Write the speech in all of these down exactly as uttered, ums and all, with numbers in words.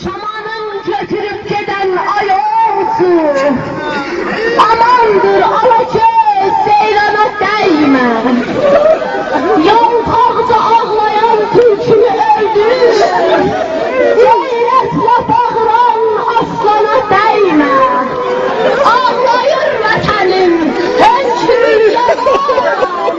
شامانین گؤتوروب گئدن آی اولسون. آماندیر، آلا گؤز سیرانا دیمه. یالتاقجا آغلایان تولکونو اؤلدور. غیرتله باغیران آسلانا دیمه. آغلاییر وطنیم، هؤنکورور یارالار.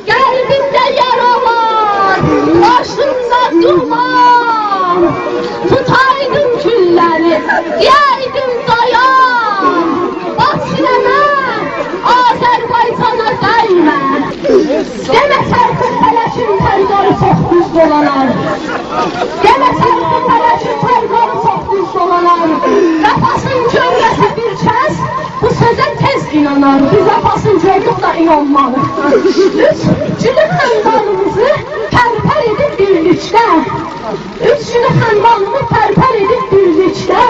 قلبینده یارالار، باشیندا دومان. توتایدین گوللری، دئیه‌یدین دایان. باس سینه‌مه، آذربایجانا دیمه. دئمه چرخ فلکین پرگاری چوخ دوز دولانار. دئمه چرخ فلکین پرگاری چوخ دوز دولانار. وفاسین گؤرمه‌سه بیر کس، بو سؤزه تئز اینانار، بیز وفاسینی گؤردوک دا اینانماریق. اوچ گولو خندانیمیزی پرپر ائدیب بیرلیکده. اوچ گولو خندانیمی پرپر ائدیب بیرلیکده.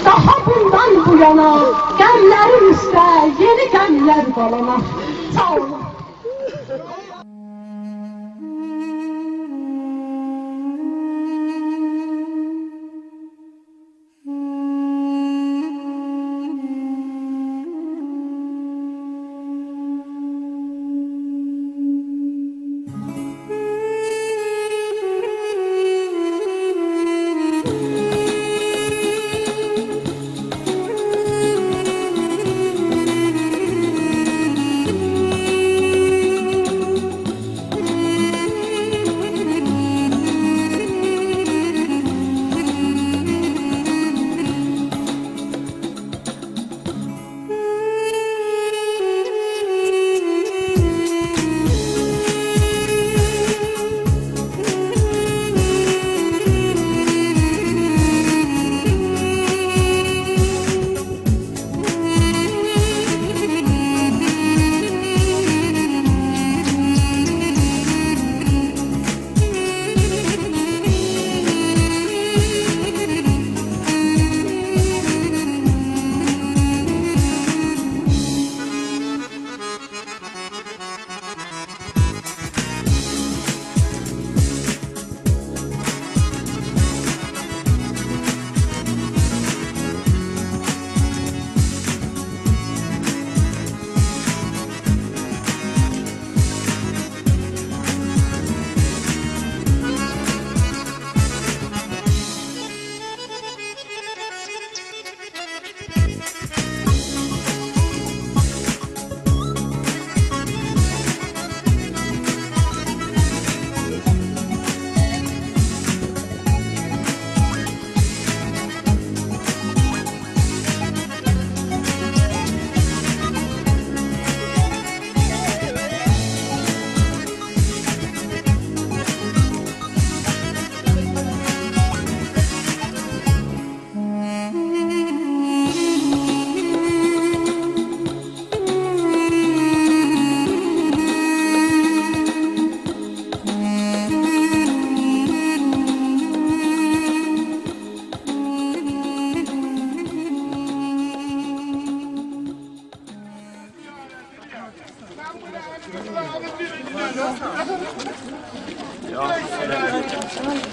داها بوندان بو یانا غملرین اوسته یئنی غملر قالانار. ساغ اولون.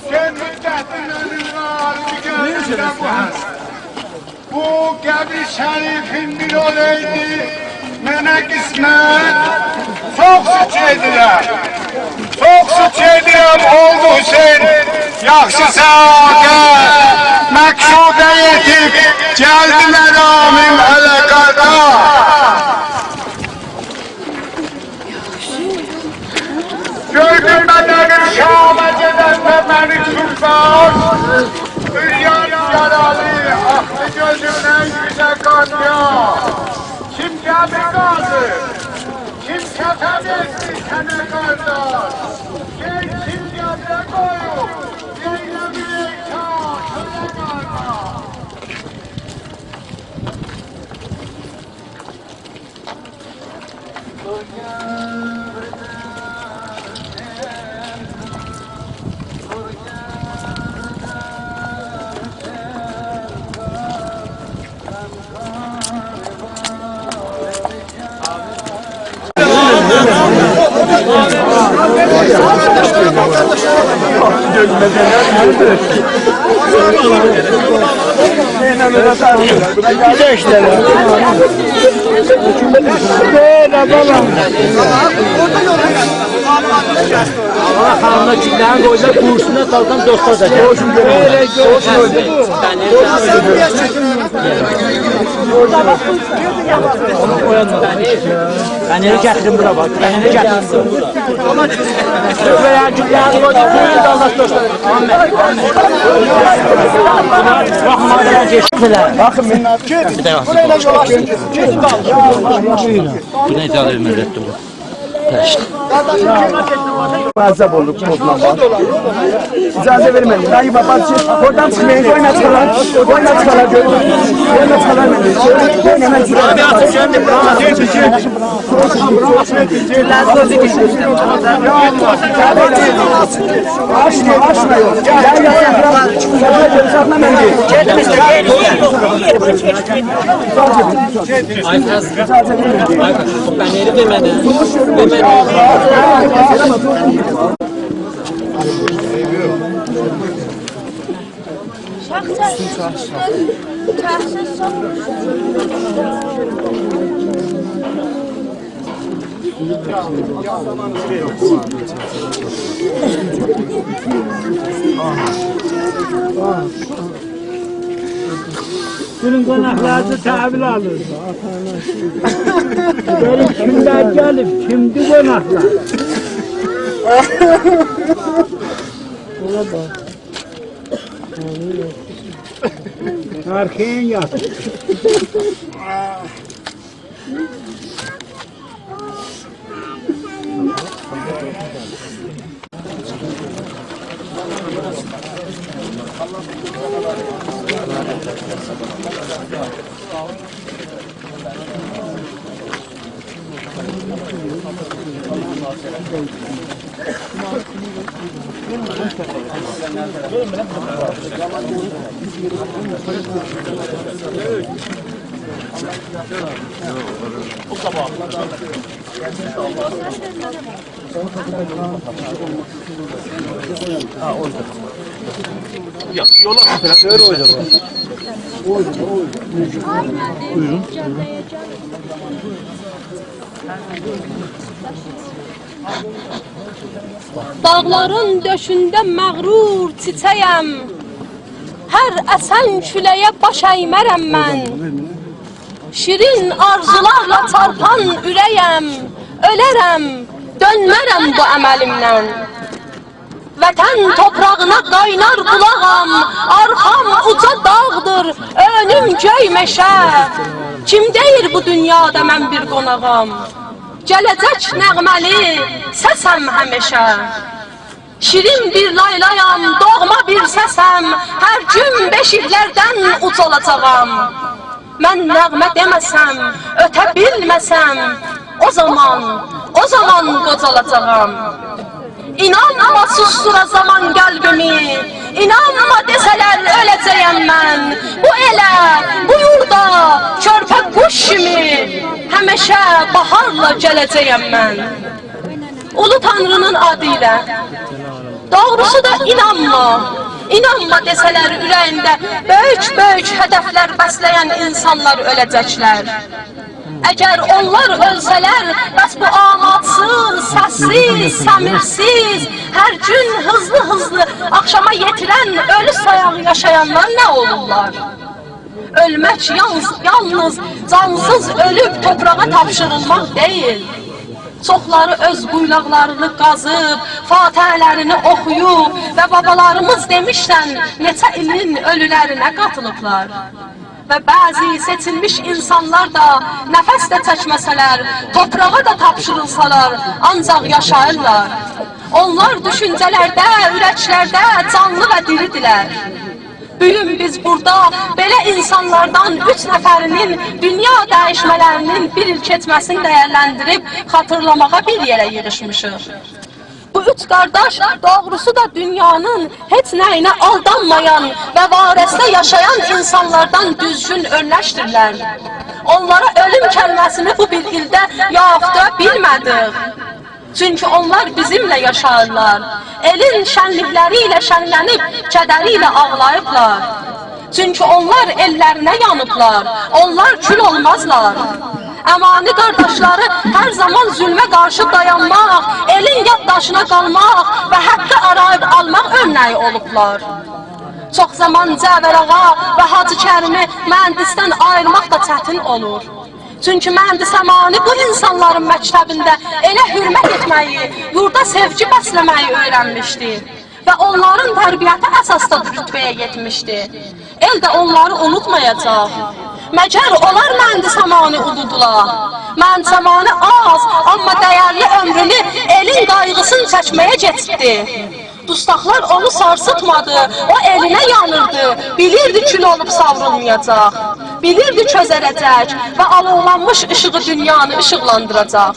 بو مدتین اؤنونده بو هست. بو قبر شریفین بیر اولایدی منه قسمت، چوخ شوکور ائدیرم. چوخ شوکور ائدیرم، اولدو حسین. یاخشی ساعاده، مقصودا یئتیب، گلدی مرامیم علاقادا. گؤردوم مدنیم شاما گئدنده منی کورباز، عریان یارالی، آخدی گؤزومدن گؤزه قان یاش. کیم قبر قازیب، کیم کفن ائتدی تنه قارداش؟ گئن کیم قبره قویوب، ائیله‌میر ائتراف، چؤله قارداش. بیر ایکی دنه. بئله، بابا. آللاه خانیملا گیللرین قویدولار، قورسونلار، سالدان دوستلار دا گلیر. بئله گؤرسن. بنری گتیرین بورا، باخ. بنری گتیرین بورا. بئله گیللرین قویدولار، بویورون دا، آللاه دوستلار. باخین، باخین، بیر دنه. بورا ائله یول آچسین. بو نه ایجازه وئرمه‌دی، رد اولون. پشت. معذب اولوب، قورخمام وار. ایجازه وئرمه‌یین. دایی، بابا، سیز اورادان چیخمایین، قویون آچیقالار. قویون آچیقالار، گؤر. قویون آچیقالار، گؤر. قویون آچیقالار. آچما، آچما، یوخ. گل، گل، گل، گل. ساخلا منی. آی، پس. آی، پس. بنری دئمه‌دی. دئمه‌دی. بونون قوناقلاری دا تحویل آلیر. گؤرون کیملر گلیب، کیمدیر قوناقلار؟ آرخایین یات. داغلارین دؤشونده مغرور چیچه‌یم، هر اسن کوله‌یه باش اَیمه‌رم من. شیرین آرزولارلا چارپان اوره‌یم، اؤله‌رم، دؤنمه‌رم بو عملیمدن. وطن توپراغینا قاینار بولاغام، آرخام اوجا داغدیر، اؤنوم گؤی مئشه. کیم دئییر بو دونیادا من بیر قوناغام؟ گله‌جک نغمه‌لی سسم همیشه. شیرین بیر لایلایام، دوغما بیر سسم، هر گون بئشیکلردن اوجالاجاغام. من نغمه دئمه‌سم، اؤته بیلمه‌سم، او زامان، او زامان قوجالاجاغام. اینانما سوسدورا زامان قلبیمی، اینانما دئسه‌لر اؤله‌جه‌یم من. بو ائله، بو یوردا کؤرپه قوش کیمی همیشه باهارلا گله‌جه‌یم من. اولو تانری‌نین آدی ایله. دوغروسو دا اینانما، اینانما دئسه‌لر اوره‌یینده بؤیوک-بؤیوک هدفلر بسله‌ین اینسانلار اؤله‌جکلر. اگر اونلار اؤلسه‌لر، بس بو آماجسیز، سس‌سیز، سمیرسیز، هر گون هیزلی-هیزلی آخشاما یئتیرن اؤلو سایاق یاشایانلار نه اولورلار؟ اؤلمک یالنیز، یالنیز جانسیز اؤلوب توپراغا تاپشیریلماق دئییل. چوخلاری اؤز قویلاقلارینی قازیب، فاتحه‌لرینی اوخویوب و بابالاریمیز دئمیشکن نئچه ایلین اؤلولرینه قاتیلیبلار. و بعضی سئچیلمیش اینسانلار دا نفس ده چکمه‌سه‌لر، توپراغا دا تاپشیریلسالار، آنجاق یاشاییرلار. اونلار دوشونجه‌لرده، اورکلرده جانلی و دیری‌دیرلر. بو گون بیز بورادا بئله اینسانلاردان اوچ نفری‌نین دونیا دییشمه‌لری‌نین بیر ایل کئچمه‌سینی دیرلندیریب خاطیرلاماغا بیر یئره ییغیشمیشیق. بو اوچ قارداش دوغروسو دا دونیانین هئچ نه‌یینه آلدانمایان و وارسده یاشایان اینسانلاردان دوزگون اؤرنکدیرلر. اونلارا اؤلوم کلمه‌سینی بو بیر ایلده یاخودا بیلمه‌دیک. چونکی اونلار بیزیمله یاشاییرلار. ائلین شنلیکلری ایله شنلنیب، کدری ایله آغلاییبلار. چونکی اونلار ائللرینه یانیبلار، اونلار کول اولمازلار. امانی قارداشلاری هر زامان ظلمه قارشی دایانماق، ائلین یاد داشینا قالماق و حقی آراییب آلماق اؤرنه‌یی اولوبلار. چوخ زامان جعفر آغا و حاجی کریمی مهندسدن آییرماق دا چتین اولور. چونکی مهندس امانی بو اینسانلارین مکتبینده ائله حؤرمت ائتمه‌یی، یوردا سئوگی بسله‌مه‌یی اؤیرنمیشدی و اونلارین تربیتی اساسدا رتبه‌یه یئتمیشدی. ائل ده اونلاری اونوتمایاجاق. مگر اونلار مهندس امانی اونودولار؟ مهندس امانی آز، آمما دَیَرلی عؤمرونو ائلین قایغیسینی چکمه‌یه کئچیرتدی. دوستاقلار اونو سارسیتمادی، او ائلینه یانیردی، بیلیردی کول اولوب ساورولمایاجاق، بیلیردی کؤزره‌جک و آلوولانمیش ایشیغی دونیانی ایشیقلاندیراجاق.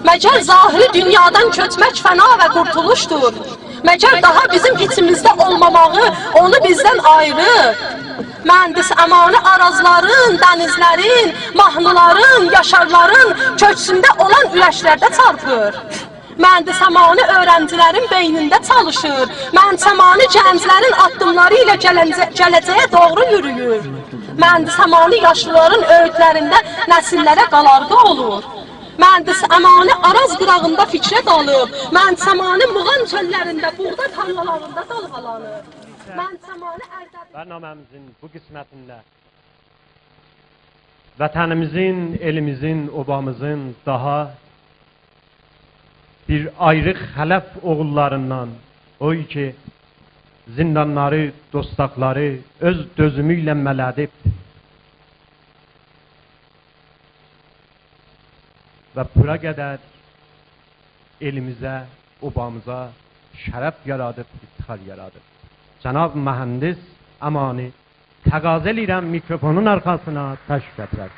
مگر ظاهری دونیادان کؤچمک فنا و قورتولوشدور؟ مگر داها بیزیم ایچیمیزده اولماماغی اونو بیزدن آییریر؟ مهندس امانی آرازلارین، دنیزلرین، ماهنیلارین، یاشارلارین کؤکسونده اولان اورکلرده چارپیر. مهندس امانی اؤیرنجیلرین بئینینده چالیشیر. مهندس امانی گنجلرین آددیملاری ایله گلنجه-، گله‌جه‌یه دوغرو یورویور. مهندس امانی یاشلیلارین اؤیودلرینده نسیللره قالارغا اولور. مهندس امانی آراز قیراغیندا فیکره دالیب. مهندس امانی موغان چؤللرینده، بوغدا تارلالاریندا دالغالانیر. مهندس امانی اردبیل برنامه‌میزین بو قسمتینده وطنیمیزین، ائلیمیزین، اوبامیزین داها بیر آیری خلف اوغوللاریندان، او کی، زیندانلاری، دوستاقلاری اؤز دؤزومو ایله مله‌دیب و بورا قدر ائلیمیزه، اوبامیزا شرف یارادیب، افتخار یارادیب. جناب مهندس امانی، تقاضا ائله‌ییرم میکروفونون آرخاسینا تشریف گتیره‌سیز.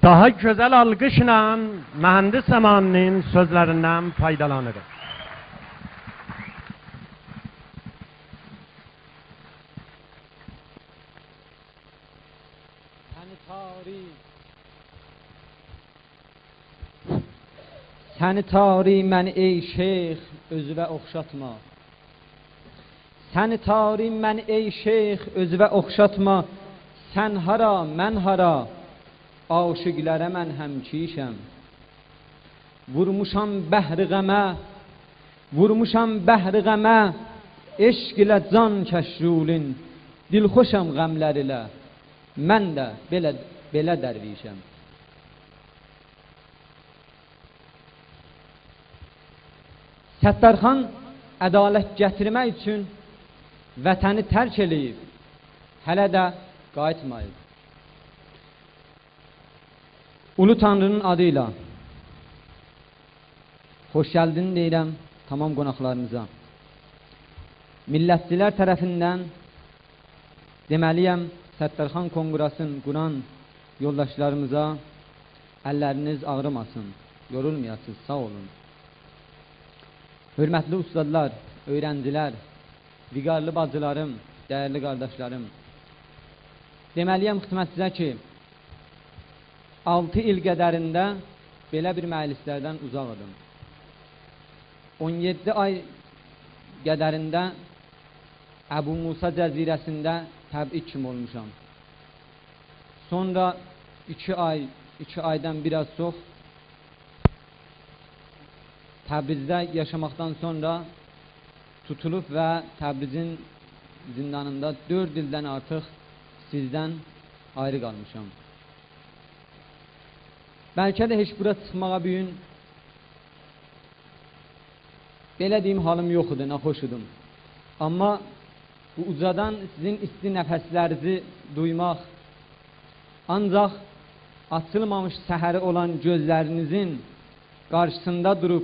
داها گؤزل آلقیشلا مهندس امانی‌نین سؤزلریندن فایدالانیریق. سنی تاری، سنی تاری منی، ای شیخ، اؤزووه اوخشاتما. سنی تاری منی، ای شیخ، اؤزووه اوخشاتما. سن هارا، من هارا، عاشیقلره من هم‌کیشم. وورموشام بحر غمه، وورموشام بحر غمه، عشق ایله جان کشرولین، دلخوشام غملر ایله، من ده بئله، بئله درویشم. ستارخان عدالت گتیرمک اوچون وطنی ترک ائله‌ییب، هله ده قاییتماییب. اولو تانری‌نین آدی ایله خوش گلدین دئییرم تمام قوناقلاریمیزا. میللتچیلر طرفیندن دئمه‌لی‌یم، ستارخان کونگره‌سین قوران یولداشلاریمیزا اللرینیز آغریماسین، یورولمایاسینیز، ساغ اولون. حؤرمتلی اوستادلار، اؤیرنجیلر، وقارلی باجیلاریم، دَیرلی قارداشلاریم، دئمه‌لی‌یم خدمتینیزه کی، آلتی ایل قدرینده بئله بیر مجلسلردن اوزاق ایدیم. اون یئددی آی قدرینده ابوموسی جزیره‌سینده تبعید کیمی اولموشام. سونرا ایکی آی، ایکی آیدان بیر آز چوخ تبریزده یاشاماقدان سونرا توتولوب و تبریزین زیندانیندا دؤرد ایلدن آرتیق سیزدن آیری قالمیشام. بلکه ده هئچ بورا چیخماغا بو گون، بئله دئییم، حالیم یوخ ایدی، ناخوش ایدیم. آمما بو اوجادان سیزین ایستی نفسلرینیزی دویماق، آنجاق آچیلمامیش سحری اولان گؤزلرینیزین قارشیسیندا دوروب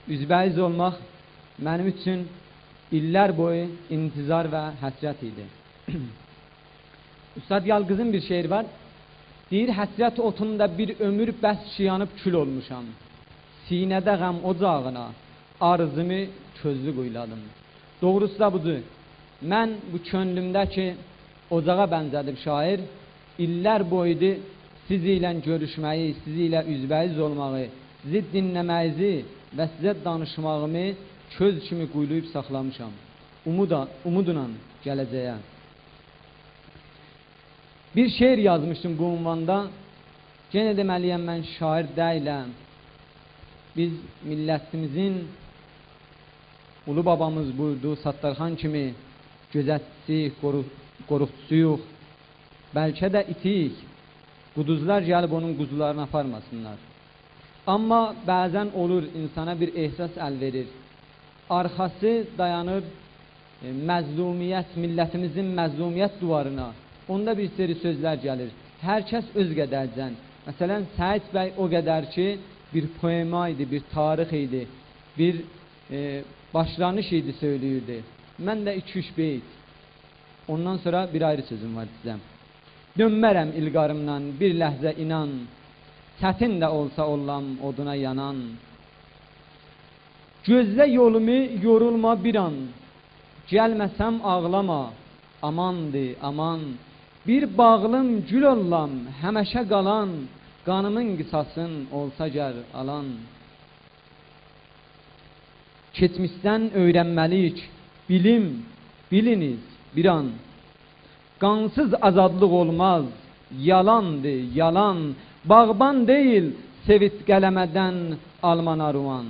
اوزبه‌اوز اولماق منیم اوچون ایللر بویو انتظار و حسرت ایدی. اوستاد یالقیزین بیر شعری وار. دئییر: «حسرت اوتوندا بیر عؤمور بس کی، یانیب کول اولموشام. سینه‌ده غم اوجاغینا آرزیمی کؤزلو قویلادیم. دوغروسو دا بودور. من بو کؤنلومده‌کی اوجاغا بنزه‌دیب شاعیر، ایللر بویودور سیز ایله گؤروشمه‌یی، سیز ایله اوزبه‌اوز اولماغی، سیزی دینله‌مه‌ییزی و سیزه دانیشماغیمی کؤز کیمی قویلاییب ساخلامیشام. اومودا، اومودلا گله‌جه‌یه. بیر شعر یازمیشدیم بو عنواندا. یئنه دئمه‌لی‌یم، من شاعیر دئییلم. بیز میللتیمیزین، اولو بابامیز بویوردو، ستارخان کیمی گؤزتچی‌سی، قورو-، قوروقچوسویوق. بلکه ده ایتیک. قودوزلار گلیب اونون قوزولارینی آپارماسینلار. آمما بعضا اولور، اینسانا بیر احساس ال وئریر. آرخاسی دایانیر، ائ، مظلومیت، میللتیمیزین مظلومیت دیوارینا. اوندا بیر سری سؤزلر گلیر. هر کس اؤز قدرجن. مثلا، سعید بی او قدر کی، بیر پوئما ایدی، بیر تاریخ ایدی، بیر، ائ، باشلانیش ایدی، سؤیله‌ییردی. من ده ایکی-اوچ بیت. اوندان سونرا بیر آیری سؤزوم وار سیزه. دؤنمه‌رم ایلقاریمدان بیر لحظه اینان، چتین ده اولسا اوللام اودونا یانان. گؤزله یولومو، یورولما بیر آن، گلمه‌سم آغلاما، آماندی، آمان. بیر باغلیم گول اوللام، همشه قالان، قانیمین قیساسین اولسا گر آلان. کئچمیشدن اؤیرنمه‌لی‌ییک، بیلیم، بیلینیز بیر آن. قانسیز آزادلیق اولماز، یالاندی، یالان. باغبان دئییل، سویت قلمه‌دن آلما نار اومان.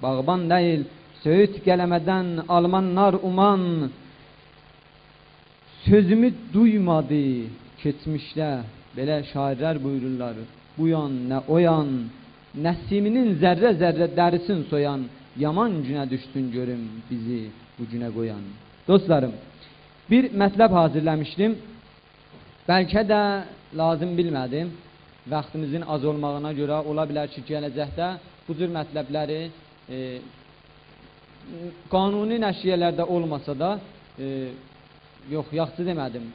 باغبان دئییل، سویت قلمه‌دن آلما نار اومان. سؤزومو دویمادی کئچمیشده، بئله شاعیرلر بویورورلار، بو یان نه او یان، نسیمی‌نین ذره-ذره دریسین سویان، یامان گونه دوشسون گؤروم بیزی بو گونه قویان. دوستلاریم، بیر مطلب حاضیرلامیشدیم. بلکه ده لازیم بیلمه‌دیم. واختیمیزین آز اولماغینا گؤره اولا بیلر کی، گله‌جکده بو جور مطلبلری، ائ، قانونی نشریه‌لرده اولماسا دا، ائ، یوخ، یاخشی دئمه‌دیم.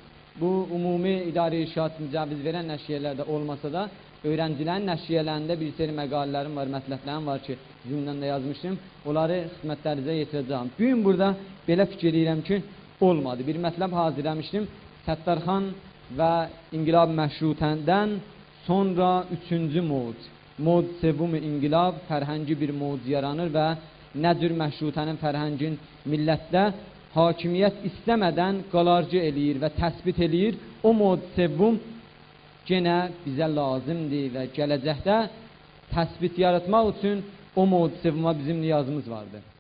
بو عمومی اداره ارشاد مجوز وئرن نشریه‌لرده اولماسا دا، اؤیرنجیلرین نشریه‌لرینده بیر سری مقاله‌لریم وار، مطلبلریم وار کی، زومدان دا یازمیشدیم. اونلاری خدمتلرینیزه یئتیره‌جه‌یم. بو گون بورادا بئله فیکیر ائله‌ییرم کی، اولمادی. بیر مطلب حاضیرلامیشدیم. ستارخان و انقلاب مشروطه‌دن سونرا اوچونجو موج. موج سوم انقلاب، فرهنگی بیر موج یارانیر و نه جور مشروطه‌نین فرهنگین میللتده حاکمیت ایسته‌مه‌دن قالارجی ائله‌ییر و تثبیت ائله‌ییر، او موج سوم یئنه بیزه لازیمدیر و گله‌جکده تثبیت یاراتماق اوچون او موج سوما بیزیم نیازیمیز واردیر.